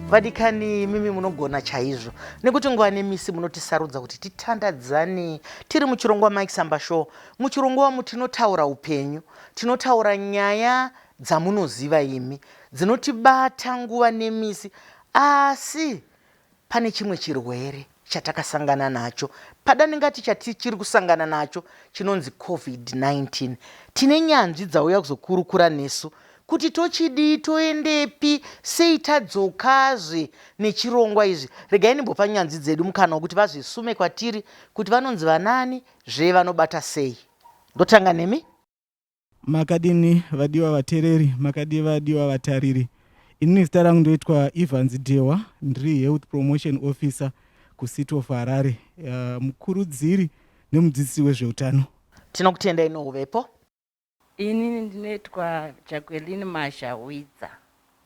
Vadikani, imimi munogona chaizvo nekuti nguva nemisi munotisarudza kuti titandadzane tiri muchirongwa Mike Samba Show. Muchirongwa umu tinotaura upenyu, tinotaura nyaya dzamunoziva imi dzinotibata nguva nemisi, asi pane chimwe chirwere chatakasangana nacho pada ndingati chatichiri kusangana nacho chinonzi COVID-19. Tine nyanzvi dzauya kuzokurukura nesu kuti tochidii, toendepi, sei tadzokazve nechirongwa izvi. Regai ndimbopa nyanzvi dzedu mukana wekuti vazvisume kwatiri kuti vanonzi vanani zve vanobata sei. Ndotanga nemi. Makadini vadiwa vatereri, makadii vadiwa vatariri. Inini zita rangu ndoitwa Evans Dhewa, ndiri Health Promotion Officer kuCity of Harare, mukurudziri nemudzidzisi wezveutano. Tinokutendai nouvepo. Inini ndinoitwa Jacqueline Mazhawidza.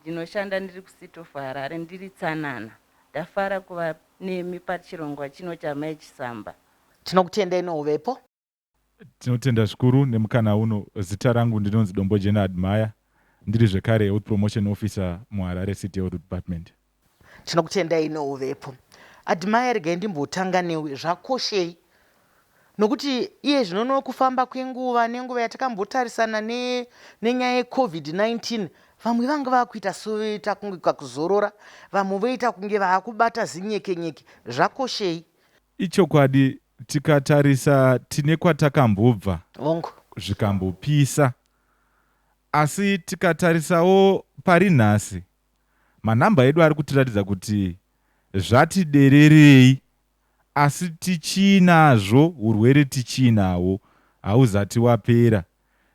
Ndinoshanda ndiri kuCity of Harare ndiri tsanana. Ndafara kuva nemi pachirongwa chino chaMai Chisamba. Tinokutendai nouvepo. Tinotenda zvikuru nemukana uno. Zita rangu ndinonzi Dombojena Admire, ndiri zvekare Health Promotion Officer muHarare City Health Department. Tinokutendai neuvepo. Admire, regai ndimbotanga newe. Zvakoshei? Nokuti iye zvino nokufamba kwenguva nenguva yatakambotarisana nenyaya yeCovid-19, vamwe vanga vakuita soita kunge kakuzorora, vamwe voita kunge vaakubata zinyekenyeke. Zvakoshei? Ichokwadi, tikatarisa tine kwatakambobva Hongu. zvikambopisa, asi tikatarisawo pari nhasi manhamba edu ari kutiratidza kuti zvati dererei, asi tichiinazvo urwere tichiinawo hauzati wapera.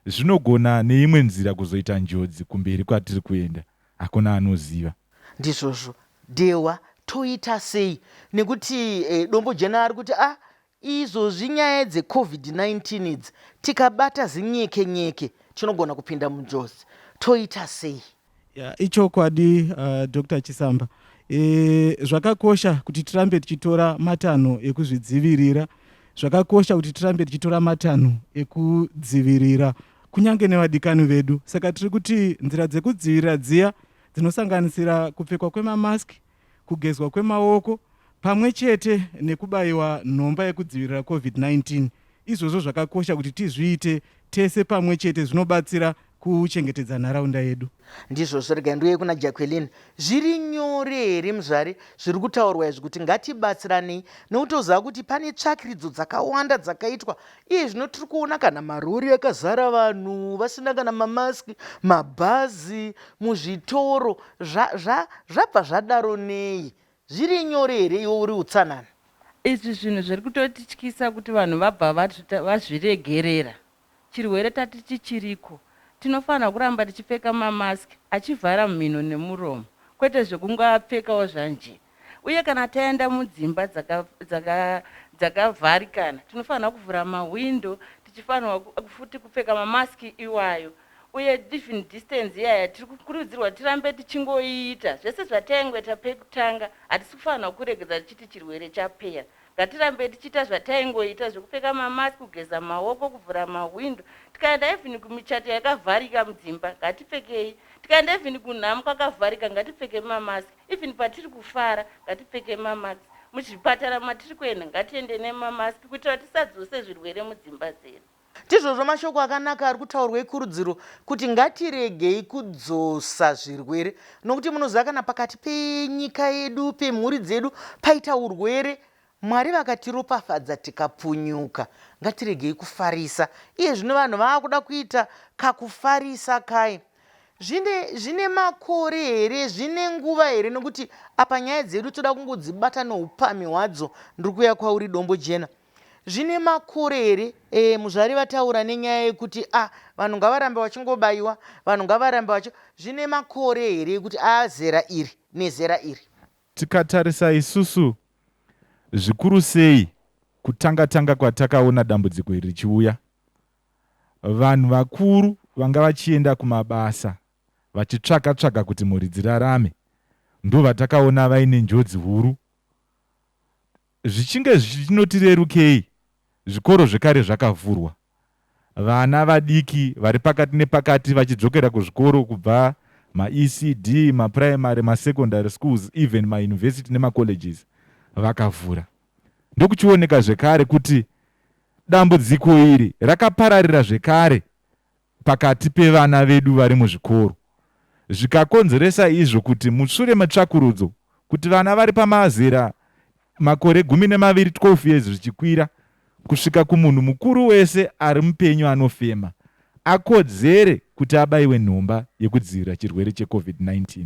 Zvinogona neimwe nzira kuzoita njodzi kumberi kwatiri kuenda, hakuna anoziva. Ndizvozvo Dhewa, toita sei nekuti eh, dombo jena ari kuti ah izvozvi nyaya dzeCovid-19 idzi tikabata zinyeke nyeke tinogona kupinda munjodzi, toita sei? Ya, ichokwadi Dr Chisamba. E, zvakakosha kuti tirambe tichitora matanho ekuzvidzivirira. Zvakakosha kuti tirambe tichitora matanho ekudzivirira kunyange nevadikani vedu. Saka tiri kuti nzira dzekudzivirira dziya dzinosanganisira kupfekwa kwemamask, kugezwa kwemaoko pamwe chete nekubayiwa nhomba yekudzivirira Covid-19. Izvozvo zvakakosha kuti tizviite tese pamwe chete, zvinobatsira kuchengetedza nharaunda yedu. Ndizvozvo, regai ndiuye kuna Jacqueline. Zviri nyore here muzvare zviri kutaurwa izvi kuti ngatibatsiranei nekutoziva kuti pane tsvakiridzo dzakawanda dzakaitwa iye zvino tiri kuona kana marori akazara vanhu vasina kana mamaski, mabhazi, muzvitoro zvabva zva, zvadaro nei? Zviri nyore here iwe uri utsanana? Izvi zvinhu zviri kutotityisa kuti vanhu vabva vazviregerera. Chirwere tati chichiriko. Tinofanirwa kuramba tichipfeka mamask achivhara mhino nemuromo kwete zvekungoapfekawo zvanje. Uye kana taenda mudzimba dzakavharikana tinofanirwa kuvhura mahwindo tichifanirwa futi kupfeka mamask iwayo. Uye even distance iyaya tiri kukurudzirwa tirambe tichingoiita. Zvese zvataingoita pekutanga hatisi kufanirwa kuregedza tichiti chirwere chapera. Ngatirambe tichiita zvataingoita zvekupfeka mamask, kugeza maoko, kuvhura mahwindo. Tikaenda even kumichato yakavharika mudzimba ngatipfekei. Tikaenda even kunhamo kwakavharika ngatipfekei mamask. Even patiri kufara ngatipfekei mamask. Muzvipatara matiri kuenda ngatiende nemamask kuitira kuti tisadzose zvirwere mudzimba dzedu. Ndizvozvo mashoko akanaka ari kutaurwa ekurudziro kuti ngatiregei kudzosa zvirwere nokuti munoziva kana pakati penyika yedu pemhuri dzedu paita urwere Mwari vakatiropafadza tikapunyuka ngatiregei kufarisa iye zvino vanhu vaakuda kuita kakufarisa kai zvine zvine makore here zvine nguva here nokuti apa nyaya dzedu toda kungodzibata noupamhi hwadzo ndiri kuuya kwauri dombo jena Zvine makore here e, muzvari vataura nenyaya yekuti a ah, vanhu ngavarambe vachingobaiwa, vanhu ngavarambe vachi zvine makore here ekuti a ah, zera iri nezera iri. Tikatarisa isusu zvikuru sei kutanga tanga kwatakaona dambudziko iri richiuya, vanhu vakuru vanga vachienda kumabasa vachitsvaga tsvaga kuti mhuri dzirarame ndovatakaona vaine njodzi huru Zvichinge zvichinoti rerukei, zvikoro zvekare zvakavhurwa. Vana vadiki vari pakati nepakati vachidzokera kuzvikoro kubva maECD, maprimary, masecondary schools, even mauniversity nemacolleges vakavhura. Ndokuchioneka zvekare kuti dambudziko iri rakapararira zvekare pakati pevana vedu vari muzvikoro zvikakonzeresa izvo kuti mushure metsvakurudzo kuti vana vari pamazera makore 12 12 years zvichikwira kusvika kumunhu mukuru wese ari mupenyu anofema akodzere kuti abaiwe nhomba yekudzivirira chirwere cheCovid-19.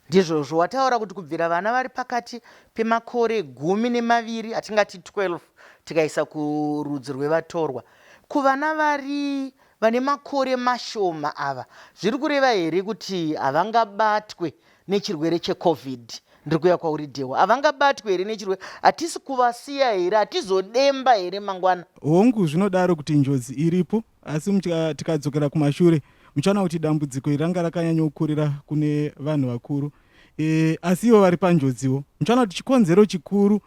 Ndizvozvo wataura kuti kubvira vana vari pakati pemakore 12 atingati 12 tikaisa kurudzi rwevatorwa kuvana vari vane makore mashoma ava zviri kureva here kuti havangabatwe nechirwere cheCovid? Ndiri kuuya kwauri Dhewa, havangabatwe here nechirwere? Hatisi kuvasiya here? Hatizodemba here mangwana? Hongu, zvinodaro kuti njodzi iripo, asi tikadzokera kumashure muchaona kuti dambudziko iri ranga rakanyanyokurira kune vanhu vakuru e, asi ivo vari panjodziwo. Muchaona kuti chikonzero chikuru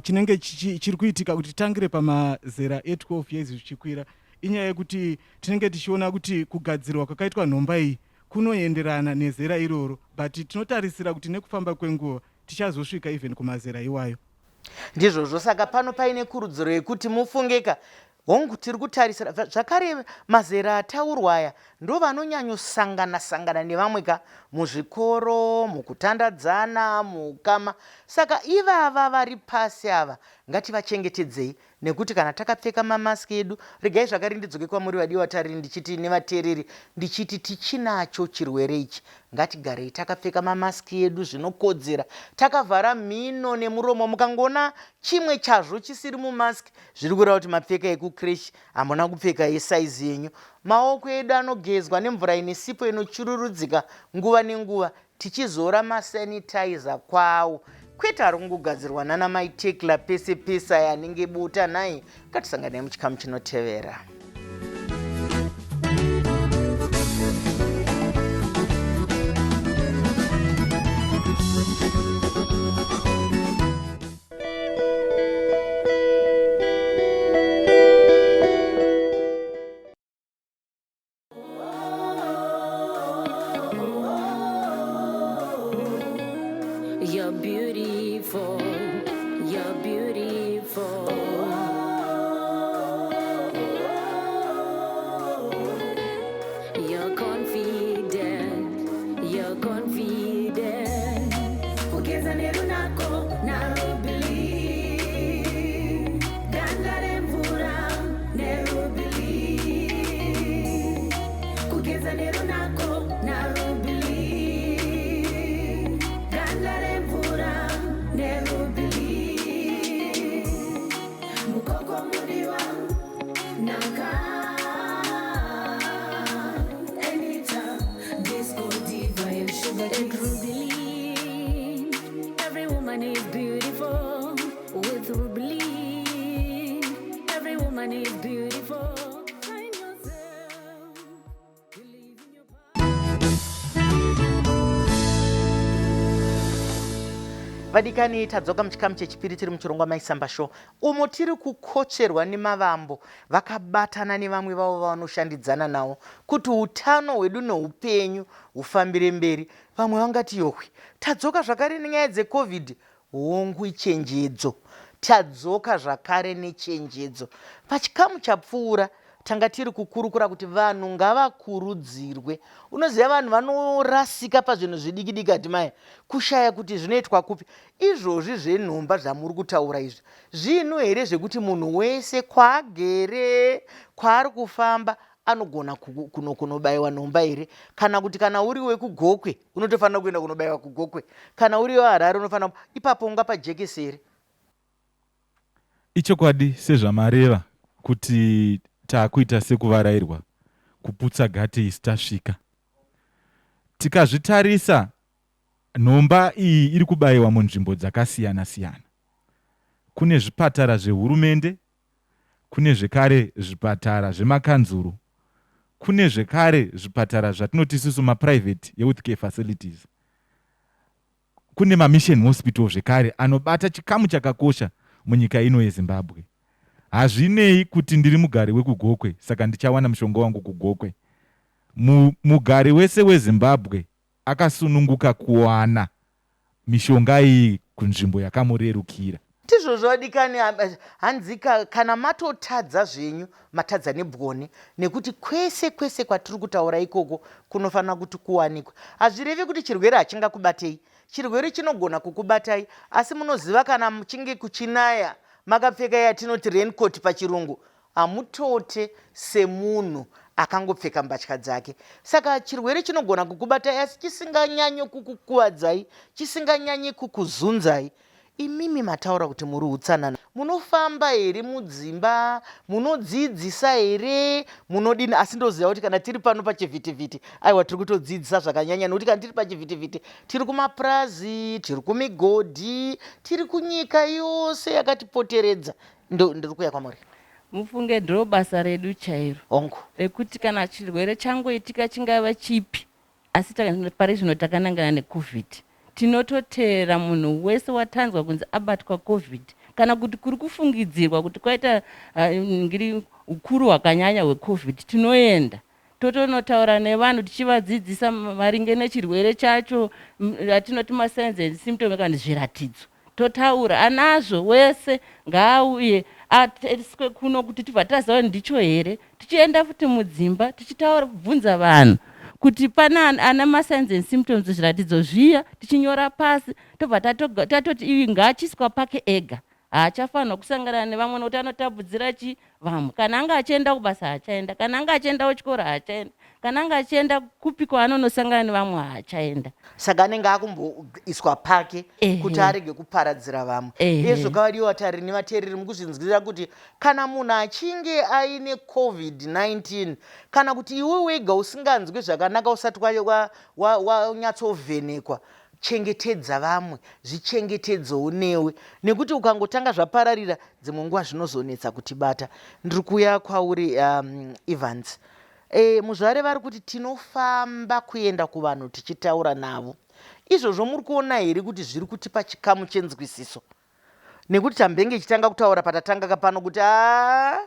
chinenge chiri kuitika kuti titangire pamazera e12 years zvichikwira inyaya yekuti tinenge tichiona kuti kugadzirwa kwakaitwa nhomba iyi kunoenderana nezera iroro, but tinotarisira kuti nekufamba kwenguva tichazosvika even kumazera iwayo. Ndizvozvo, saka pano paine kurudziro yekuti mufungeka hongu tiri kutarisira zvakare mazera ataurwa aya ndo vanonyanyosangana sangana nevamwe ka muzvikoro, mukutandadzana, muukama, saka ivava vari pasi ava ngativachengetedzei nekuti kana takapfeka mamask edu, regai zvakare ndidzoke kwamuri vadiwa tariri ndichiti nevateereri ndichiti tichinacho chirwere ichi, ngatigarei takapfeka mamask edu zvinokodzera, takavhara mhino nemuromo. Mukangoona chimwe chazvo chisiri mumask zviri kureva kuti mapfeka ekucreche, hamuna kupfeka yesaizi yenyu. Maoko edu anogezwa nemvura ine sipo inochururudzika nguva nenguva, tichizora masanitizer kwawo, kwete ari kungogadzirwa nana mai Tekla pese pese aya anenge bota nhai. Ngatisanganai muchikamu chinotevera. You're beautiful, you're beautiful. You're confident, you're confident. Kugeza nerunako naRubili. Ganda remvura neRubili. Kugeza nerunako naRubili. Ganda remvura neRubili. Mukoko mudiwa naka. Anita, disco diva and sugar kiss. Rubilin, every woman is beautiful. With Rubilin, every woman is beautiful. Find yourself, believe in your power. Vadikani, tadzoka muchikamu chechipiri tiri muchirongwa Maisamba Show, umo tiri kukotsverwa nemavambo vakabatana nevamwe vavo vavanoshandidzana navo kuti utano hwedu neupenyu hufambire mberi. Vamwe vangati yohwe, tadzoka zvakare nenyaya dzeCovid. Hongu, ichenjedzo. Tadzoka zvakare nechenjedzo. Pachikamu chapfuura tanga tiri kukurukura kuti vanhu ngavakurudzirwe. Unoziva vanhu vanorasika pazvinhu zvidiki diki atimai, kushaya kuti zvinoitwa kupi. Izvozvi zvenhomba zvamuri kutaura izvi zvinhu here zvekuti munhu wese kwaagere, kwaari kufamba anogona kunobayiwa nhomba here? Kana kuti kana uri wekuGokwe unotofanira kuenda kunobayiwa kuGokwe, kana uri weHarare unofanira ipapo ungapa jekesi here? Ichokwadi sezvamareva kuti taakuita sekuvarairwa kuputsa gate isu tasvika. Tikazvitarisa nhomba iyi iri kubayiwa munzvimbo dzakasiyana-siyana. Kune zvipatara zvehurumende, kune zvekare zvipatara zvemakanzuru, kune zvekare zvipatara zvatinoti isusu maprivate health care facilities. Kune mamission hospital zvekare anobata chikamu chakakosha munyika ino yeZimbabwe. Hazvinei kuti ndiri mugari wekuGokwe saka ndichawana mushonga wangu kuGokwe. Mugari wese weZimbabwe. akasununguka kuwana mishonga iyi kunzvimbo yakamurerukira. Ndizvozvo vadikani, hanzi kana matotadza zvenyu matadza nebwoni nekuti kwese kwese kwatiri kutaura ikoko kunofanira kuti kuwanikwa. Hazvirevi kuti chirwere hachingakubatei, chirwere chinogona kukubatai asi munoziva kana muchinge kuchinaya makapfeka yatinoti raincoat pachirungu Hamutote semunhu akangopfeka mbatya dzake. Saka chirwere chinogona kukubatai asi chisinganyanyo kukukuvadzai, chisinganyanyi kukuzunzai. Imimi mataura kuti muri utsanana. Munofamba here mudzimba? Munodziidzisa here? Munodini? Asi ndoziva kuti kana tiri pano pachivhitivhiti, aiwa tiri kutodziidzisa zvakanyanya nekuti kana tiri pachivhitivhiti tiri kumapurazi, tiri kumigodhi, tiri kunyika yose yakatipoteredza. Ndiri kuuya kwamuri. Mufunge ndiro basa redu chairo. Hongu. Rekuti kana chirwere changoitika chingava chipi asi pari zvino takanangana neCovid. Tinototeera munhu wese watanzwa kunzi abatwa Covid kana kuti kuri kufungidzirwa kuti kwaita ngiri ukuru hwakanyanya hweCovid tinoenda totonotaura nevanhu tichivadzidzisa maringe nechirwere chacho atinoti masigns and symptom kana zviratidzo totaura anazvo wese ngaauye ateswe kuno kuti tibva taziva kuti ndicho here tichienda futi mudzimba tichitaura kubvunza vanhu kuti pana ana masigns and symptoms zviratidzo zviya tichinyora pasi tobva tatoti iyi ngaachiswa pake ega haachafanirwa kusangana nevamwe nokuti anotapudzira chi vamwe kana anga achienda kubasa haachaenda kana anga achienda kuchikoro haachaenda kana anga achienda kupi kwaanonosangana nevamwe haachaenda saka anenge akumboiswa pake kuti arege kuparadzira vamwe ezvo kavadiwa vatariri nevateereri mukuzvinzwira kuti kana munhu achinge aine covid-19 kana kuti iwe wega usinganzwi zvakanaka usati wanyatsovhenekwa Chengetedza vamwe, zvichengetedzewo newe nekuti ukangotanga zvapararira dzimwe nguva zvinozonetsa kutibata. Ndiri kuuya kwauri um, Evans. E, muzvare vari kuti tinofamba kuenda kuvanhu tichitaura navo. Izvozvo muri kuona here kuti zviri kutipa chikamu chenzwisiso? Nekuti tambenge ichitanga kutaura patatanga kapano kuti aa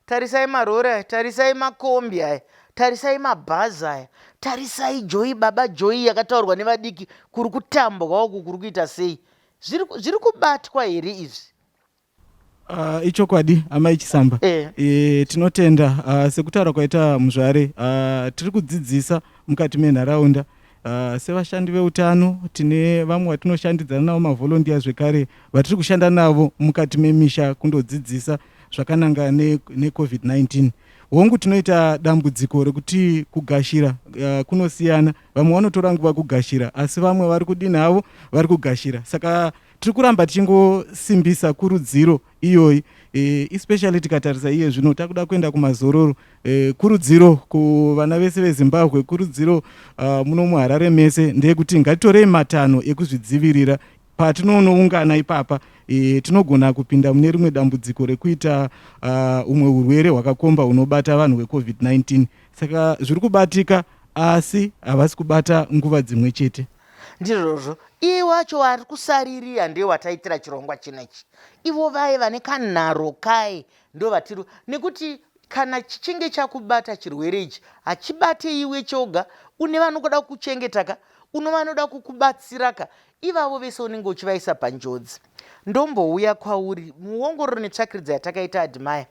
tarisai marori aya, tarisai makombi aya, tarisai mabhazi aya, tarisai joyi baba joyi yakataurwa nevadiki kuri kutambwa uku kuri kuita sei? Zviri kubatwa here izvi? Ichokwadi amai Chisamba. E, tinotenda sekutaura kwaita muzvare tiri kudzidzisa mukati menharaunda sevashandi veutano tine vamwe vatinoshandidzana navo mavolontiya zvekare vatiri kushanda navo mukati memisha kundodzidzisa zvakananga necovid-19 ne hongu tinoita dambudziko rekuti kugashira kunosiyana vamwe vanotora nguva kugashira asi vamwe vari kudini havo vari kugashira saka Tiri kuramba tichingosimbisa kurudziro iyoyi e, especially tikatarisa iye zvino takuda kuenda kumazororo e, kurudziro kuvana vese veZimbabwe, kurudziro muno muHarare mese ndeyekuti ngatitorei matanho ekuzvidzivirira patinonoungana ipapa e, tinogona kupinda mune rimwe dambudziko rekuita umwe urwere hwakakomba hunobata vanhu hweCovid-19 saka zviri kubatika asi havasi kubata nguva dzimwe chete. Ndizvozvo. Iye wacho wari kusariria ndiye wataitira chirongwa chinechi. Ivo vaye vane kanharo kaye ndovatiri nekuti kana chichinge chakubata chirwere ichi hachibate iwe choga une vanokuda kukuchengeta ka uno vanoda kukubatsira ka ivavo vese unenge uchivaisa panjodzi. Ndombouya kwauri muongororo netsvakiridzo yatakaita Admire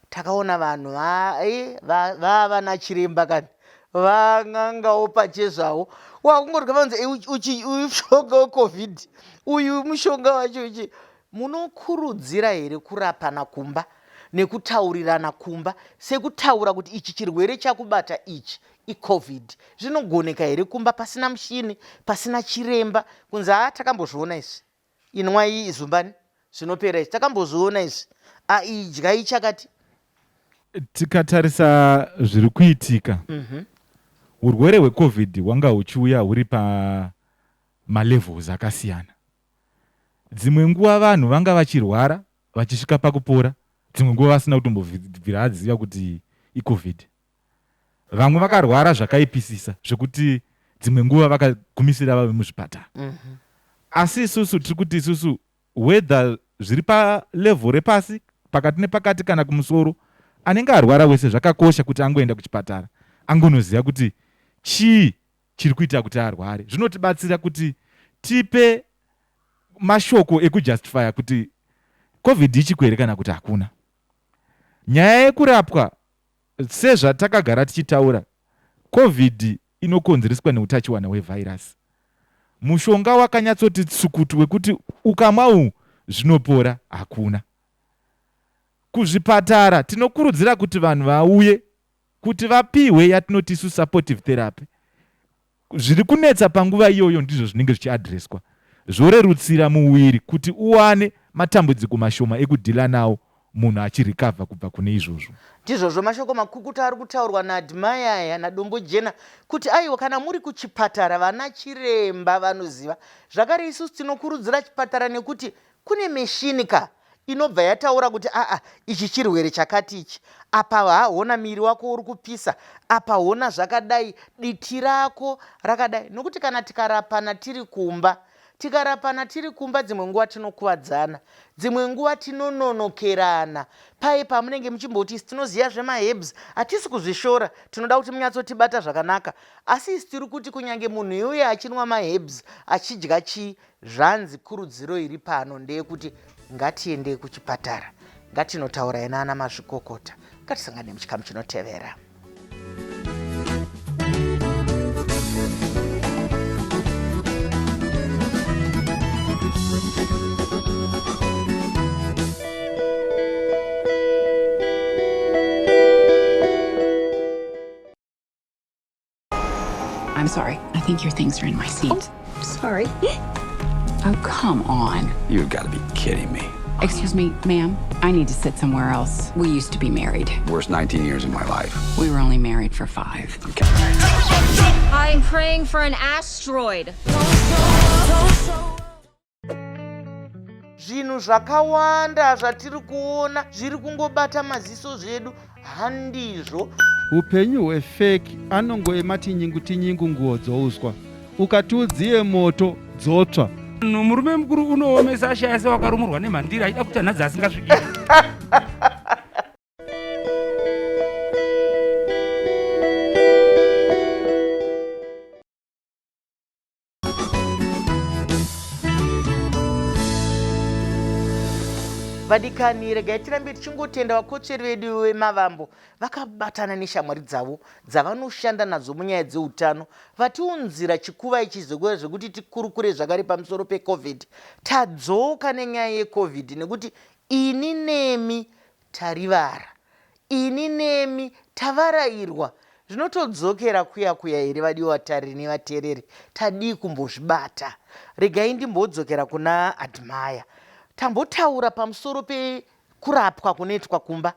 Takaona vanhu vaa vana chiremba kani van'angawo pachezvavo wakungorya vanzi uyu mushonga wecovid uyu mushonga wacho uchi munokurudzira here kurapana kumba nekutaurirana kumba sekutaura kuti ichi chirwere chakubata ichi icovid zvinogoneka here kumba pasina mushini pasina chiremba kunzi haa takambozviona izvi Inwai zumbani zvinopera izvi takambozviona izvi a idyai chakati. Tikatarisa zviri kuitika hurwere hweCovid hwanga huchiuya huri pamalevels akasiyana. Dzimwe nguva vanhu vanga vachirwara vachisvika pakupora, dzimwe nguva vasina kutombobvira aziva kuti iCovid. Vamwe vakarwara zvakaipisisa zvekuti dzimwe nguva vakagumisira vave muzvipatara. Asi isusu tiri kuti isusu whether zviri palevel repasi, pakati nepakati kana kumusoro, anenge arwara wese zvakakosha kuti angoenda kuchipatara angonoziva kuti chii. chiri kuita kuti arware. Zvinotibatsira kuti tipe mashoko ekujustifya kuti covid ichiko here kana kuti hakuna. Nyaya yekurapwa sezvatakagara tichitaura, covid inokonzereswa neutachiwana hwevhairasi. Mushonga wakanyatsoti tsukutu wekuti ukamwa uwu zvinopora hakuna. Kuzvipatara tinokurudzira kuti vanhu vauye kuti vapihwe yatinoti isu supportive therapy. Zviri kunetsa panguva iyoyo ndizvo zvinenge zvichiadreswa zvorerutsira muviri kuti uwane matambudziko mashoma ekudhila nawo munhu achirecover kubva kune izvozvo. Ndizvozvo mashoko makukutu ari kutaurwa naAdmire aya naDombojena kuti aiwa kana muri kuchipatara vana chiremba vanoziva. Zvakare isusu tinokurudzira chipatara nekuti Kune machine ka inobva yataura kuti aa ichi chirwere chakati ichi apa ha hona miri wako uri kupisa apa hona zvakadai diti rako rakadai nokuti kana tikarapana tiri kumba tikarapana tiri kumba dzimwe nguva tinokuvadzana dzimwe nguva tinononokerana paye pamunenge muchimboti isi tinoziva zvemaherbs hatisi kuzvishora tinoda kuti munyatsotibata zvakanaka asi isi tiri kuti kunyange munhu iuye achinwa maherbs achidya chii Zvanzi kurudziro iri pano ndeyekuti ngatiendei kuchipatara, ngatinotaurai naana mazvikokota. Ngatisangane muchikamu chinotevera. I'm sorry. I think your things are in my seat. Oh, sorry. Oh, come on. You've got to be kidding me. Excuse me, ma'am. I need to sit somewhere else. We used to be married. Worst 19 years of my life. We were only married for five. Okay. I'm praying for an asteroid. Zvinhu zvakawanda zvatiri kuona zviri kungobata maziso zvedu handizvo. Hupenyu hwefake anongoema tinyingu tinyingu nguo dzouswa ukati udziye moto dzotsva. Murume mukuru unoomesa ashaya sewakarumurwa nemhandira achida kuti anhadzi asingasvikiri. Vadikani, regai tirambe tichingotenda vakotsveri vedu vemavambo vakabatana neshamwari dzavo dzavanoshanda nadzo munyaya dzeutano vatiunzira chikuva ichi zvekuti tikurukure zvakare pamusoro peCovid. Tadzoka nenyaya yeCovid nekuti ini nemi Tarivara. Ini nemi tavarairwa. Zvinotodzokera kuya kuya here vadiwa vatariri nevatereri? Tadii kumbozvibata? Regai ndimbodzokera kuna Admire. Tambotaura pamusoro pekurapwa kunoitwa kumba.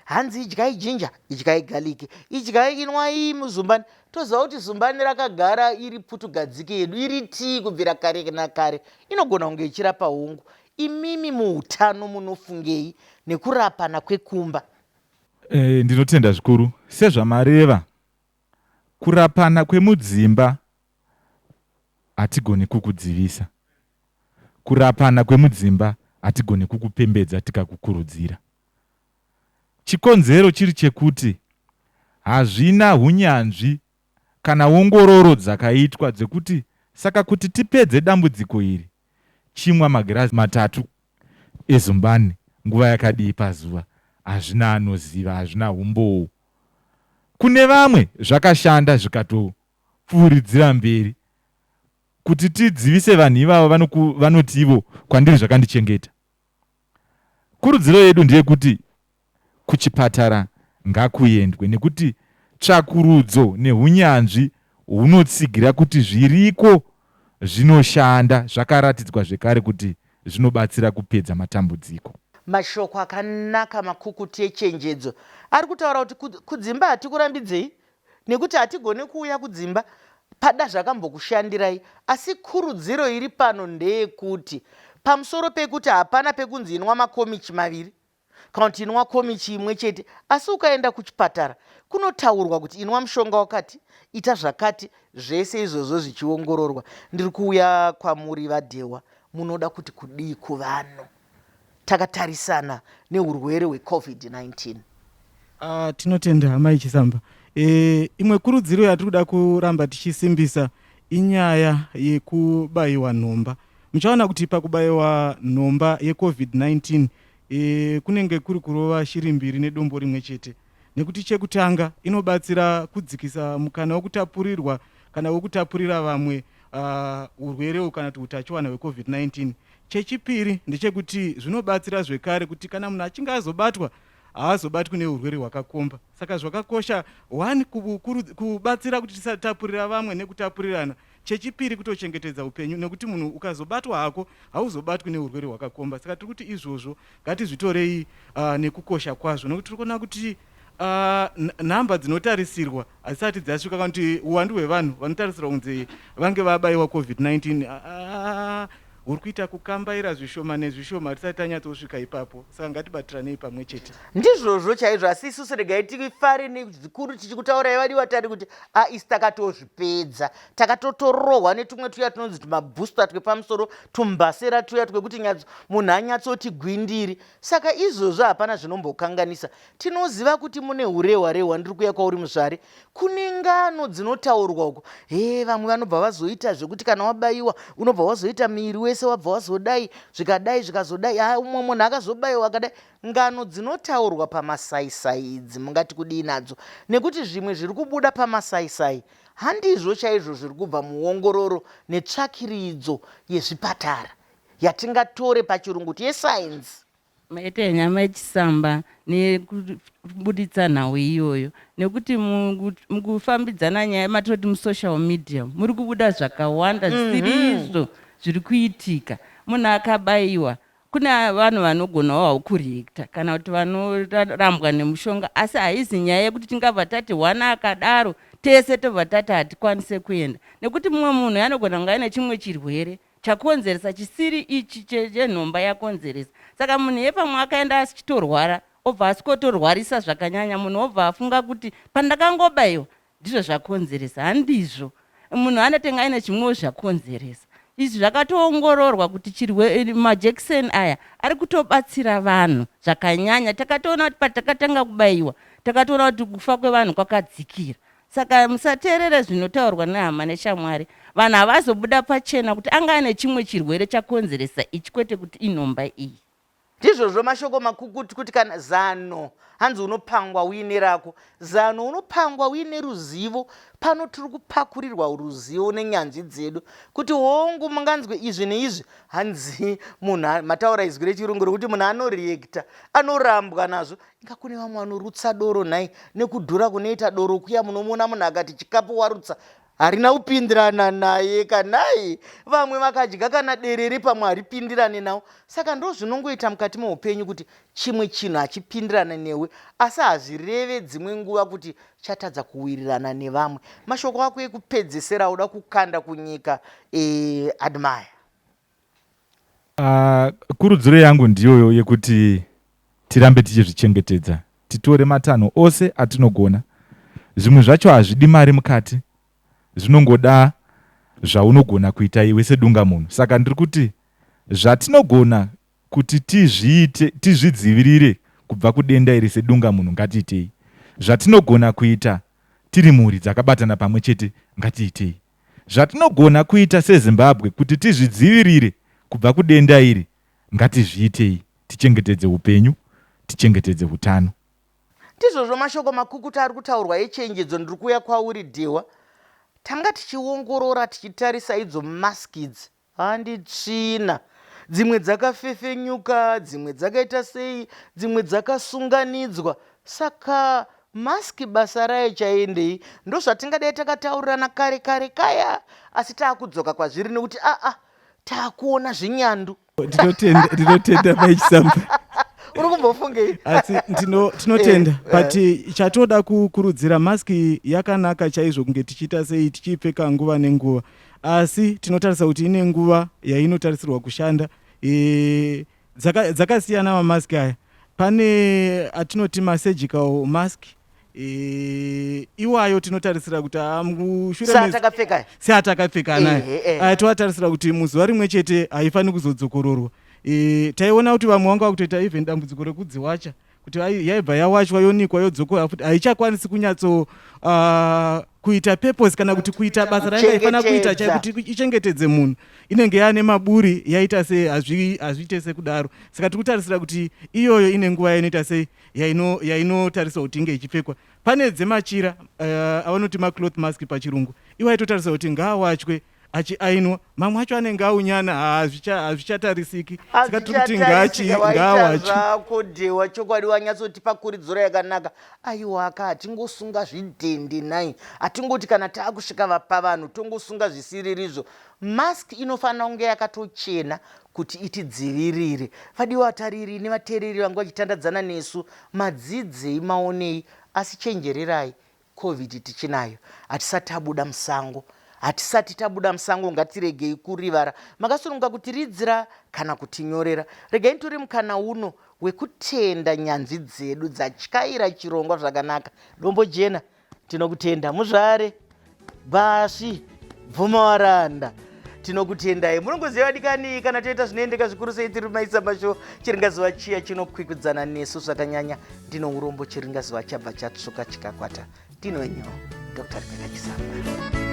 Hanzi idyai ginger, idyai garlic, idyai inwai muzumbani. Toziva kuti zumbani rakagara iri putugadzike yedu, iri tii kubvira kare nakare. Inogona kunge ichirapa hongu. Imimi muutano munofungei nekurapana kwekumba? E, ndinotenda zvikuru. Sezvamareva, kurapana kwemudzimba hatigoni kukudzivisa. Kurapana kwemudzimba hatigoni kukupembedza tikakukurudzira. Chikonzero chiri chekuti hazvina hunyanzvi kana ongororo dzakaitwa dzekuti saka kuti tipedze dambudziko iri chimwa magirazi matatu ezumbani nguva yakadii pazuva hazvina anoziva hazvina humbowo. Kune vamwe zvakashanda zvikatopfuuridzira mberi. Kuti tidzivise vanhu ivavo vanoti ivo kwandiri zvakandichengeta. Kurudziro yedu ndeyekuti kuchipatara ngakuendwe nekuti tsvakurudzo nehunyanzvi hunotsigira kuti zviriko zvinoshanda zvakaratidzwa zvekare kuti zvinobatsira kupedza matambudziko. Mashoko akanaka makukutu echenjedzo ari kutaura kuti kudzimba hatikurambidzei nekuti hatigone kuuya kudzimba pada zvakambokushandirai asi kurudziro iri pano ndeyekuti pamusoro pekuti hapana pekunzi inwa makomichi maviri kana kuti inwa komichi imwe chete asi ukaenda kuchipatara kunotaurwa kuti inwa mushonga wakati ita zvakati zvese izvozvo zvichiongororwa ndiri kuuya kwamuri vadhewa munoda kuti kudii kuvanhu takatarisana neurwere hwecovid-19 Uh, tinotenda amai Chisamba. E, imwe kurudziro yatiri kuda kuramba tichisimbisa inyaya yekubayiwa nhomba. Muchaona kuti pakubayiwa nhomba yeCovid-19 e, kunenge kuri kurova shiri mbiri nedombo rimwe chete nekuti chekutanga inobatsira kudzikisa mukana wekutapurirwa kana wekutapurira vamwe urwere uh, kana kuti utachiwana hweCovid-19. Chechipiri ndechekuti zvinobatsira zvekare kuti kana munhu achinge azobatwa haazobatwi neurwere hwakakomba. Saka zvakakosha one kubatsira kuti tisatapurira vamwe nekutapurirana. Chechipiri kutochengetedza upenyu nekuti munhu ukazobatwa hako hauzobatwi neurwere hwakakomba. Saka tiri kuti izvozvo ngatizvitorei uh, nekukosha kwazvo nekuti tiri kuona kuti uh, nhamba dzinotarisirwa hadzisati dzasvika kana kuti uwandu hwevanhu vanotarisirwa kunzi vange vabaiwa COVID-19 uh, huri kuita kukambaira zvishoma nezvishoma hatisati tanyatsosvika ipapo saka ngatibatiranei pamwe chete. Ndizvozvo chaizvo asi isusu regai tifare nezvikuru tichikutaurai vadiwa tari kuti a isi takatozvipedza takatotorohwa netumwe tuya tunonzi tumabooster twepamusoro tumbasera tuya twekuti nyatso munhu anyatsoti gwindiri saka izvozvo hapana zvinombokanganisa Tinoziva kuti mune hurehwa rehwa ndiri kuuya kwauri muzvare. Kune ngano dzinotaurwa uko. Hee vamwe vanobva vazoita zvekuti kana wabaiwa unobva wazoita miviri wese wabva wazodai zvikadai zvikazodai. Ha umwe munhu akazobaiwa akadai. Ngano dzinotaurwa pamasaisai idzi mungati kudii nadzo? Nekuti zvimwe zviri kubuda pamasaisai handizvo chaizvo zviri kubva muongororo netsvakiridzo yezvipatara yatingatore pachirungu kuti yesainzi. Maita henyu amai Chisamba nekubuditsa nhau iyoyo nekuti mukufambidzana nyaya matoti musocial media muri kubuda zvakawanda zvisiri mhm. izvo zviri kuitika. Munhu akabaiwa kune vanhu vanogonawo havo kureacta kana kuti vanorambwa nemushonga asi haizi nyaya yekuti tingabva tati hwana akadaro tese tobva tati hatikwanise kuenda nekuti mumwe munhu anogona kunge aine chimwe chirwere chakonzeresa chisiri ichi chenhomba yakonzeresa saka munhu iye pamwe akaenda achitorwara obva asikotorwarisa zvakanyanya munhu obva afunga kuti pandakangobaiwa ndizvo zvakonzeresa handizvo munhu anotenga aine zvimwewo zvakonzeresa izvi zvakatoongororwa kuti chirwe majekiseni aya ari kutobatsira vanhu zvakanyanya takatoona kuti patakatanga kubaiwa takatoona kuti kufa kwevanhu kwakadzikira Saka musateerere zvinotaurwa nehama neshamwari. Vanhu havazobuda pachena kuti anga ane chimwe chirwere chakonzeresa ichi kwete kuti inhomba iyi. Ndizvozvo mashoko makukutu kuti kana zano hanzi unopangwa uine rako zano unopangwa uine ruzivo pano tiri kupakurirwa ruzivo nenyanzvi dzedu kuti hongu munganzwe izvi neizvi hanzi munhu mataura izwi rechirungu rekuti munhu anoreacta anorambwa nazvo Inga kune vamwe vanorutsa doro nhai nekudhura kunoita doro kuya munomuona munhu akati chikapu warutsa harina kupindirana naye kanai vamwe vakadya kana derere pamwe haripindirane nawo saka ndozvinongoita mukati meupenyu kuti chimwe chinhu hachipindirane newe asi hazvireve dzimwe nguva kuti chatadza kuwirirana nevamwe mashoko ako ekupedzesera uda kukanda kunyika e, admire Kurudziro yangu ndiyoyo yekuti tirambe tichizvichengetedza, titore matanho ose atinogona. Zvimwe zvacho hazvidi mari mukati, zvinongoda zvaunogona kuita iwe sedungamunhu. Saka ndiri kuti zvatinogona kuti tizviite, tizvidzivirire kubva kudenda iri sedungamunhu ngatiitei. Zvatinogona kuita tiri mhuri dzakabatana pamwe chete ngatiitei. Zvatinogona kuita seZimbabwe kuti tizvidzivirire kubva kudenda iri ngatizviitei tichengetedze upenyu, tichengetedze utano. Ndizvozvo mashoko makukutu ari kutaurwa echenjedzo ndiri kuuya kwauri Dhewa. Tanga tichiongorora tichitarisa idzo mask idzi Handi tsvina. Dzimwe dzakafefenyuka, dzimwe dzakaita sei, dzimwe dzakasunganidzwa. Saka mask basa rayo chaendei? Ndozvatingadai takataurirana kare kare kaya, asi taakudzoka kwazviri nekuti aa taakuona zvinyandu. Ndinotenda, ndinotenda mai Chisamba. Uri kumbofungei? Asi ndino, tinotenda eh, but eh. Chatoda kukurudzira mask yakanaka chaizvo kunge tichiita sei tichiipfeka nguva nenguva. Asi tinotarisa kuti ine nguva yainotarisirwa kushanda e, dzakasiyana dzaka mamask aya pane atinoti masurgical mask e, iwayo tinotarisira kuti mushure seatakapfeka anayo aya toatarisira kuti muzuva rimwe chete haifaniri kuzodzokororwa e, taiona kuti vamwe vanga vakutoita even dambudziko rekudziwacha. kuti yaibva yawachwa yonikwa yodzokora futi haichakwanisi kunyatso kuita purpose kana kuti kuita basa rainga ifanira kuita chai kuti ichengetedze munhu inenge yaane maburi yaita sei hazviite sekudaro saka tiri kutarisira kuti iyoyo ine nguva yainoita sei yainotariswa kuti inge ichipfekwa pane dzemachira avanoti macloth mask pachirungu iwo aitotarisa kuti ngaawachwe achiainwa mamwe acho anenge aunyana hazvichatarisiki saka tiri kuti ngaawachwe zvako dhewa chokwadi wanyatsotipa kuridziro yakanaka aiwaka hatingosunga zvidhende nai hatingoti kana taakusvika pavanhu tongosunga zvisiririzvo mask inofanira kunge yakatochena kuti itidzivirire vadiwa vatariri nevateereri vanga vachitandadzana nesu madzidzei maonei asi chenjererai Covid tichinayo hatisati tabuda musango hatisati tabuda musango ngatiregei kurivara makasununguka kutiridzira kana kutinyorera regai nditore mukana uno wekutenda nyanzvi dzedu dzatyaira chirongwa zvakanaka dombo jena tinokutenda muzvare Basvi Bvumawaranda tinokutendai munongoziva vadikani kana toita zvinoendeka zvikuru sei tiri maisa masho chiringazuva chiya chinokwikwidzana nesu zvakanyanya ndino urombo chiringazuva chabva chatsvuka chikakwata ndinonyo dr rebecca chisamba.